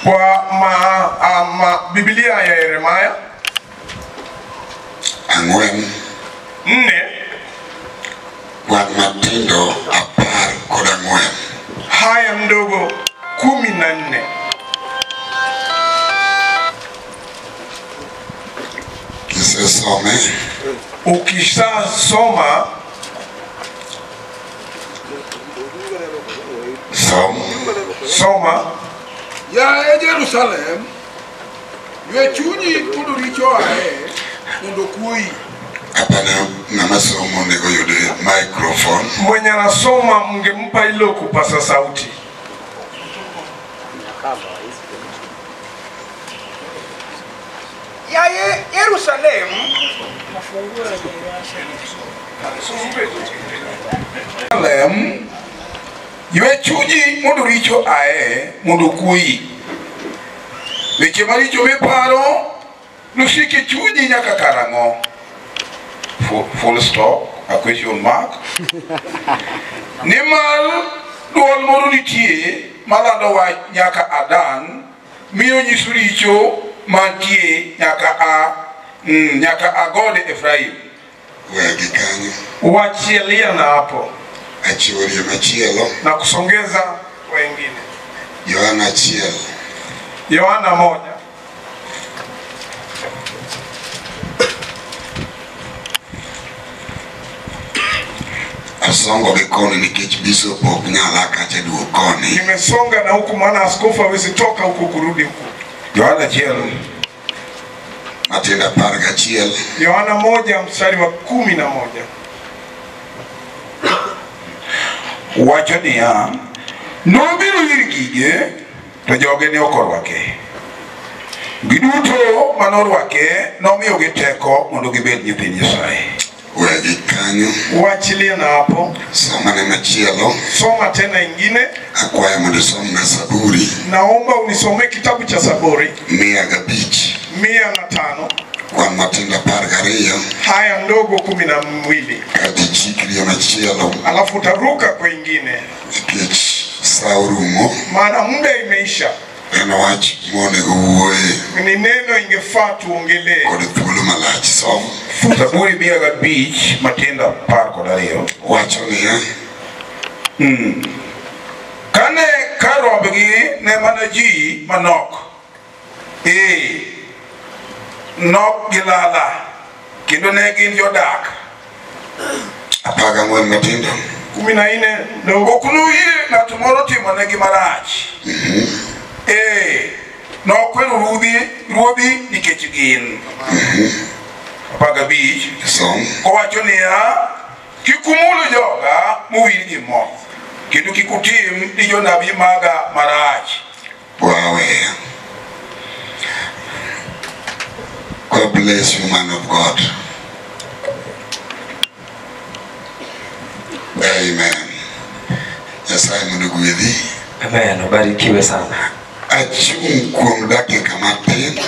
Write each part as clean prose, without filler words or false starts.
Kwa Biblia ya Yeremia 4 4 kwan matindo 14. Haya ndogo 14. Kisesome. Ukishasoma soma. Ya Jerusalem, ywe chunyi mondo richo ae mondo kuoyi. Hapana, na masomo nego yude microphone. Mwenye anasoma mngempa ilo kupasa sauti. Ya Jerusalem, Jerusalem, ywe chunyi mondo richo ae mondo kuoyi. Weche maricho miparo nosike chunyi nyaka karang'o? Full stop, a question mark. Nimar duol moro nitie malando wach nyaka Adan, miyo nyiso richo mantie nyaka agode Efraim. Wegi kanyo. Wachilia na hapo. Achiworie machielo. Na kusongeza wengine. Yohana 1. Yohana 1. Asongo gi koni nikech bishop ok nyal kacha duok koni. Nimesonga na huku maana askofu hawezi toka huku kurudi huku. Yohana 1. Matindo 11. Yohana 1 mstari wa 11. Wacho niya, nobiro ir gige to joge ne ok orwake. Giduto manorwake nomiyogi teko mondo gibed nyithind Nyasaye. Wegi kanyo. Wachilia na hapo. Soma ne machielo. Soma tena ingine. Akwayo mondo isomna Zaburi. Naomba unisomee kitabu cha Zaburi 105. 105. Kwan matindo 12. Haya ndogo 12. Kati chikri machielo. Alafu utaruka kwingine. Nikech saa orumo. Maana muda imeisha. En wach monego wuoye. Ni neno ingefaa tuongelee. Kod thuolo malach. Som. Zaburi 105 matindo 12. Wacho niya. Kane karombgi ne mana ji manok. Nok gilala kendo ne gin jodak. 14 matindo. 14 ndogo. Ok noyie ng'at moro timonegi marach. Nokwero ruodhi nikech gin. 15. Som. Owacho niya, kik umul joga mowir gi mo, kendo kik utim ni jonabi maga marach. Waweya. God bless you, man of God. Amen. Nyasaye mondo ogwedhi. Amen, ubarikiwe sana. Achung' kuom dakika matin.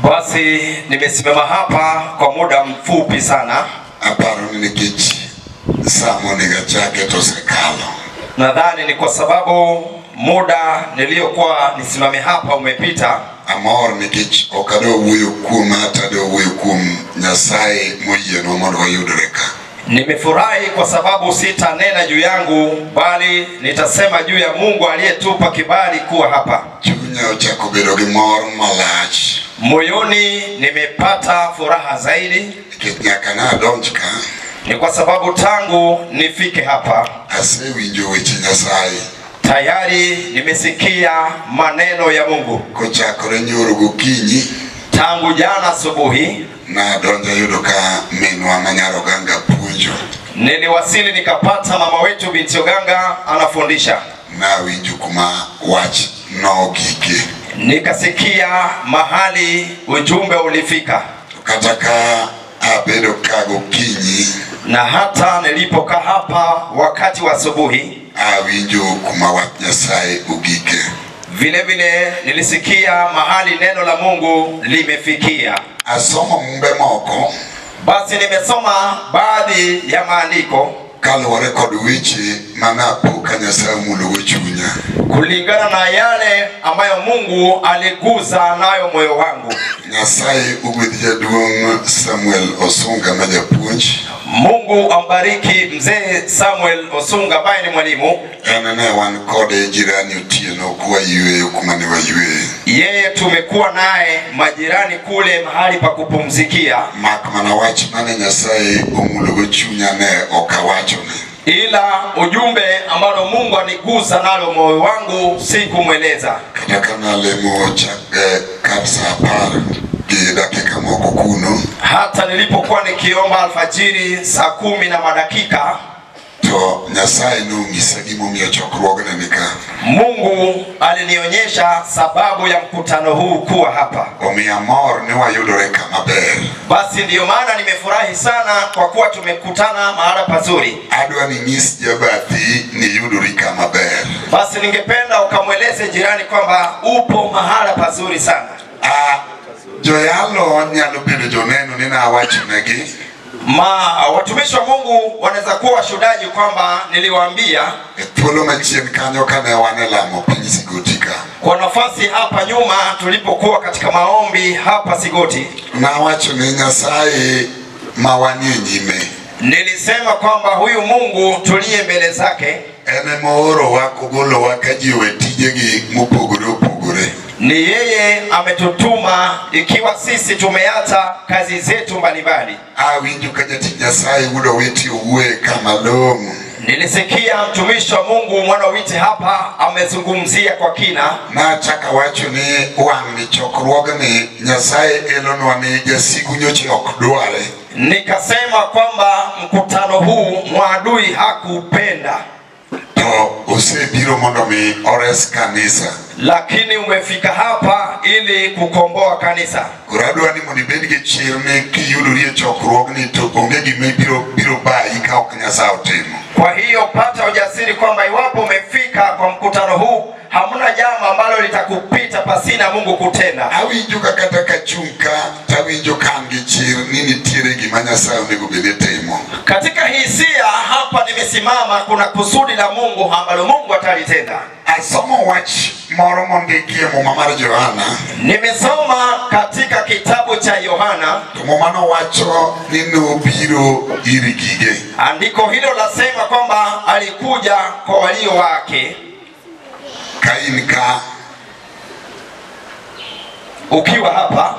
Basi nimesimama hapa kwa muda mfupi sana. Aparo ni nikech saa monego achake to osekalo. Nadhani ni kwa sababu muda niliyokuwa nisimame hapa umepita. Amor nikech ok adwa wuoyo kuoma to adwa wuoyo kuom Nyasaye moyienwa mondo wayudre ka. Nimefurahi kwa sababu sitanena juu yangu, bali nitasema juu ya Mungu aliyetupa kibali kuwa hapa. Chunya ochako bedo gi mor malach. Moyoni nimepata furaha zaidi. Nikech nyaka nadonj ka. Ni kwa sababu tangu nifike hapa asewinjo weche Nyasaye. Tayari nimesikia maneno ya Mungu. Kochakore nyoro gokinyi. Tangu jana asubuhi nadonjo yudo ka minwa ma nyar Oganga puonjo. Niliwasili nikapata mama wetu binti Oganga anafundisha. Nawinjo kuma wach nogike. Nikasikia mahali ujumbe ulifika. Kata ka abedo ka gokinyi, na hata nilipokaa hapa wakati wa asubuhi awinjo kuma wach Nyasaye ogike. Vile vile nilisikia mahali neno la Mungu limefikia. Asomo mumbe moko. Basi nimesoma baadhi ya maandiko kaluwore kod weche manapo ka Nyasaye omulogo chunya. Kulingana na yale ambayo Mungu aligusa nayo moyo wangu. Nyasaye ogwedh jaduong' Samuel Osunga ma japuonj. Mungu ambariki mzee Samuel Osunga ambaye ni mwalimu. En ne wan kode jirani otieno kwayweyo kuma ne wayweyo. Yeye tumekuwa naye majirani kule mahali pa kupumzikia. Mak mana wach mane Nyasaye omulogo chunya ne ok awachone. Ila ujumbe ambalo Mungu anigusa nalo moyo wangu sikumweleza. Kata ka nalemo kar sa 10 gi dakika moko kuno. Hata nilipokuwa nikiomba alfajiri saa 10 na madakika, to Nyasaye nonyisa gimomiyo chokruogni ni ka. Mungu alinionyesha sababu ya mkutano huu kuwa hapa. Omiyo amor ni wayudore kama ber. Basi ndiyo maana nimefurahi sana kwa kuwa tumekutana mahala pazuri. Adwa ni nyis jabathi ni yudori kama ber. Basi ningependa ukamweleze jirani kwamba upo mahala pazuri sana. Joyalo nyalo bedo joneno ni nawachonegi. Watumishi wa Mungu wanaweza kuwa washuhudaji kwamba niliwaambia thuolo machien kanyo kane wan e lamo piny Sigoti ka. Kwa nafasi hapa nyuma tulipokuwa katika maombi hapa Sigoti, nawacho ni Nyasaye ma wanie nyime. Nilisema kwamba huyu Mungu tuliye mbele zake en ema oorowa kogolowa ka ji owe tijegi mopogore opogore. Ni yeye ametutuma ikiwa sisi tumeacha kazi zetu mbalimbali. Awinjo ka jatich Nyasaye wuod Owiti owuoye kama long'o. Nilisikia mtumishi wa Mungu mwana Owiti hapa amezungumzia kwa kina. Nachako awacho ni wang' ni chokruogni Nyasaye elonwa ni jasigu nyocha ok dware. Nikasema kwamba mkutano huu mwadui hakupenda. To osebiro mondo mi ores kanisa. Lakini umefika hapa ili kukomboa kanisa. Koro adwa ni mondo ibed gi chir ni kiyudori e chokruogni to onge gima biro bayi ka ok Nyasaye otimo. Kwa hiyo pata ujasiri kwamba iwapo umefika kwa mkutano huu hamna jambo ambalo litakupita pasina Mungu kutenda. Awinjo ka kata kachung' ka tawinjo ka an gi chir ni nitiere gima Nyasaye onego bed ni timo. Katika hisia hapa nimesimama, kuna kusudi la Mungu ambalo Mungu atalitenda. Asomo wach moro mondiki e Muma mar Yohana. Nimesoma katika kitabu cha Yohana. To Muma nowacho ni nobiro ir gige. Andiko hilo lasema kwamba alikuja kwa walio wake. Ka in ka ukiwa hapa,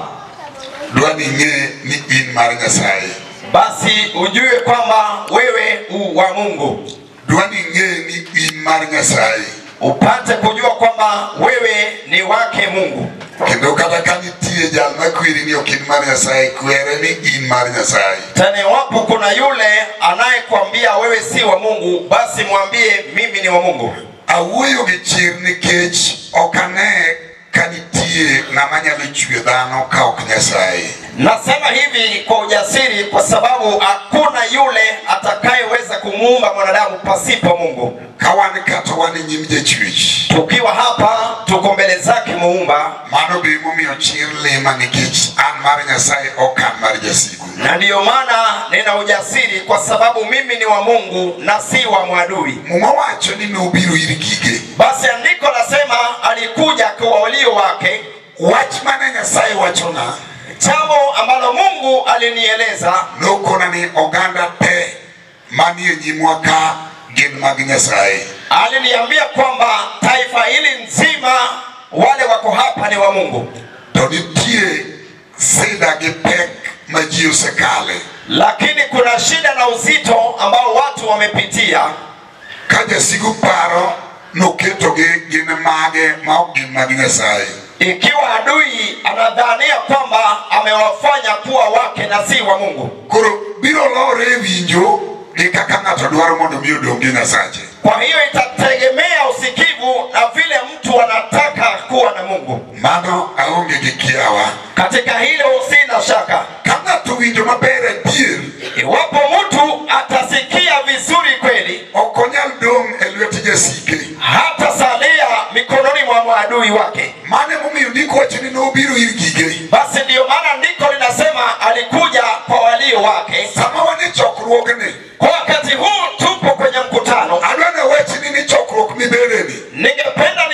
dwa ni ing'e ni in mar Nyasaye. Basi ujue kwamba wewe u wa Mungu. Dwa ni ing'e ni in mar Nyasaye. Upate kujua kwamba wewe ni wake Mungu. Kendo kata ka nitie jal makweri ni ok in mar Nyasaye, kwere ni in mar Nyasaye. Tena iwapo kuna yule anayekwambia wewe si wa Mungu, basi mwambie mimi ni wa Mungu. Awuoyo gi chir nikech ok ane ka nitie ng'ama nyalo chwe dhano ka ok Nyasaye. Nasema hivi kwa ujasiri kwa sababu hakuna yule atakayeweza kumuumba mwanadamu pasipo Mungu. Ka wan kata wan e nyim jachwech. Tukiwa hapa tuko mbele zake muumba. Mano be emomiyo chir lima nikech an mar Nyasaye ok an mar jasigu. Na ndiyo maana nina ujasiri kwa sababu mimi ni wa Mungu na si wa mwadui. Muma wacho ni nobiro ir gige. Basi andiko lasema alikuja kwa walio wake. Wach mane Nyasaye wachona, jambo ambalo Mungu alinieleza, nokona ni oganda te manie nyimwa ka gin mag Nyasaye. Aliniambia kwamba taifa hili nzima wale wako hapa ni wa Mungu. To nitie sida gi pek ma ji osekale. Lakini kuna shida na uzito ambao watu wamepitia. Ka jasigu paro noketogi gin mage ma ok gin mag Nyasaye. Ikiwa adui anadhania kwamba amewafanya kuwa wake na si wa Mungu. Koro biro lore winjo gi kaka ng'ato dwaro mondo mi odong' gi Nyasache. Kwa hiyo itategemea usikivu na vile mtu anataka kuwa na Mungu. Mano aonge gi kiawa. Katika hilo sina shaka. Ka ng'ato winjo maber adier, iwapo mtu atasikia vizuri kweli, ok onyal dong' e lwet jasike. Hatasalia mikononi mwa maadui wake. Mano emomiyo ndiko wacho ni nobiro ir gige. Basi ndiyo maana ndiko linasema alikuja kwa walio wake. Sama wan e chokruogni, kwa wakati huu tupo kwenye mkutano, adwa ni awachni ni chokruok mibedeni. Ningependa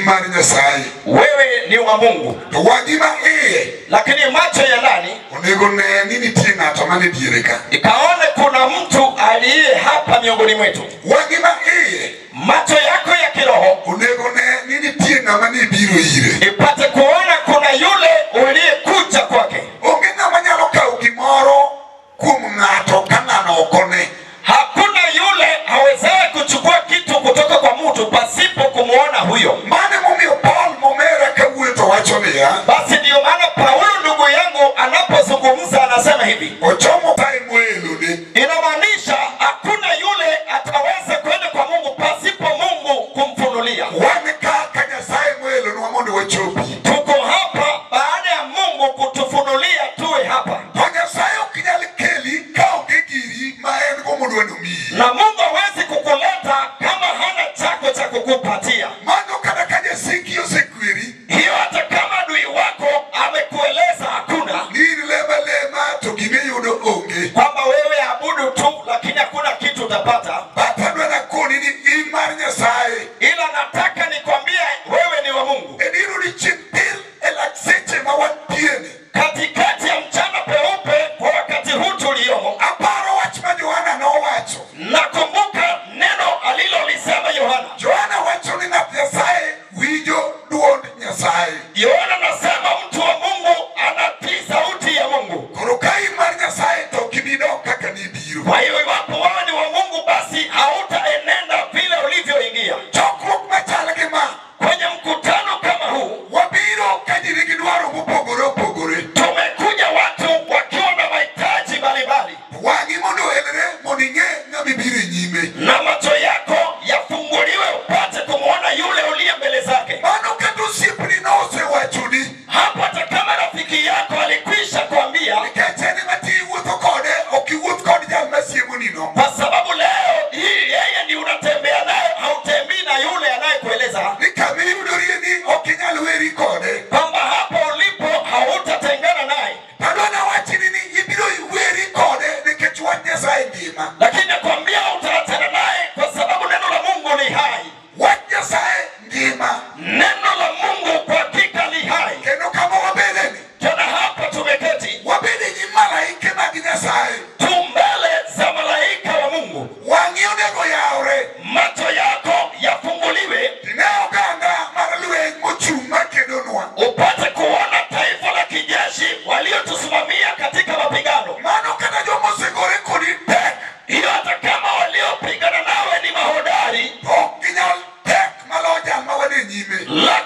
mar Nyasaye. Wewe ni wa Mungu. To wang'i ma iye Lakini macho ya ndani onego ne ni nitie ng'ato mane diere ka. ikaone kuna mtu aliye hapa miongoni mwetu. Wang'i ma iye Macho yako ya kiroho onego ne ni nitie ng'ama ne biro ire. ipate kuona kuna yule uliyekuja kwake. Onge ng'ama nyalo kawo gimoro kuom ng'ato ka ng'ano ok one. Hakuna yule awezaye kuchukua kitu kutoka kwa mtu pasipo kumuona huyo. Mano emomiyo Paul Momera kawuoyo to wacho niya, Basi ndiyo maana Paulo ndugu yangu anapozungumza anasema hivi, ochomo Nyasaye moelone. inamaanisha hakuna yule ataweza kwenda kwa Mungu pasipo Mungu kumfunulia. Wan ka ka Nyasaye moelonwa mondo wachopi. Tuko hapa baada ya Mungu kutufunulia tuwe hapa, To Nyasaye ok nyal keli ka onge giri ma en go modwa nomiyi. na Mungu hawezi kukuleta kama hana chako cha kukupatia. Mano kata ka jasiki osekweri Hiyo hata kama adui wako amekueleza hakuna, ni in lema lema to gimiyudo onge. kwamba wewe abudu tu, lakini hakuna kitu utapata, But adwa nakoni ni in mar Nyasaye. ila nataka nikwambie wewe ni wa Mungu. E dier odiechieng' tir e lak seche ma wantieni. Katikati ya mchana peupe kwa wakati huu tuliomo, Aparo wach ma Johana nowacho. nakumbuka neno alilolisema Yohana. Johana wacho ni ng'at Nyasaye winjo duond Nyasaye. Yohana anasema mtu wa Mungu anatii sauti ya Mungu. Koro ka in mar Nyasaye to ok ibi dok kaka nibiro. Kwa hiyo iwapo wewe ni wa Mungu, basi hautaenenda vile ulivyoingia Chokruok machal gi ma kwenye mkutano kama huu. wabiro ka ji nigi dwaro mopogore opogore. Tumekuja watu wakiwa na mahitaji mbalimbali, Wang'i mondo oelre mondo ing'e ng'ama ibiro e nyime. na macho yako yafunguliwe upate kumwona yule uliye mbele zake. Mano kata osiepni nosewachoni Hapo hata kama rafiki yako alikwisha kuambia, nikech en ema ti iwuotho kode ok iwuoth kod jal masiemonino. kwa sababu leo hii yeye ndi unatembea naye, hautembei na yule anayekueleza Ni kama iyudorie ni ok inyal weri kode. kwamba hapo ulipo hautatengana naye, Adwa nawachni ni ibiro weri kode nikech wach Nyasaye ngima. lakini nakwambia utaachana naye kwa sababu neno la Mungu ni hai. Wach Nyasaye ngima. Neno la Mungu kwa hakika li hai. Kendo kama wabedeni, Tena hapa tumeketi wabede nyim malaike mag Nyasaye. tu mbele za malaika wa Mungu. Wang'i onego yawre. Macho yako yafunguliwe Tine oganda mar lweny mochung' makedonwa. upate kuona taifa la kijeshi waliotusimamia katika mapigano. Mano kata joma osegore kodi tek, Hiyo hata kama waliopigana nawe ni mahodari, ok ginyal tek maloyo jal ma wan e nyime. lakini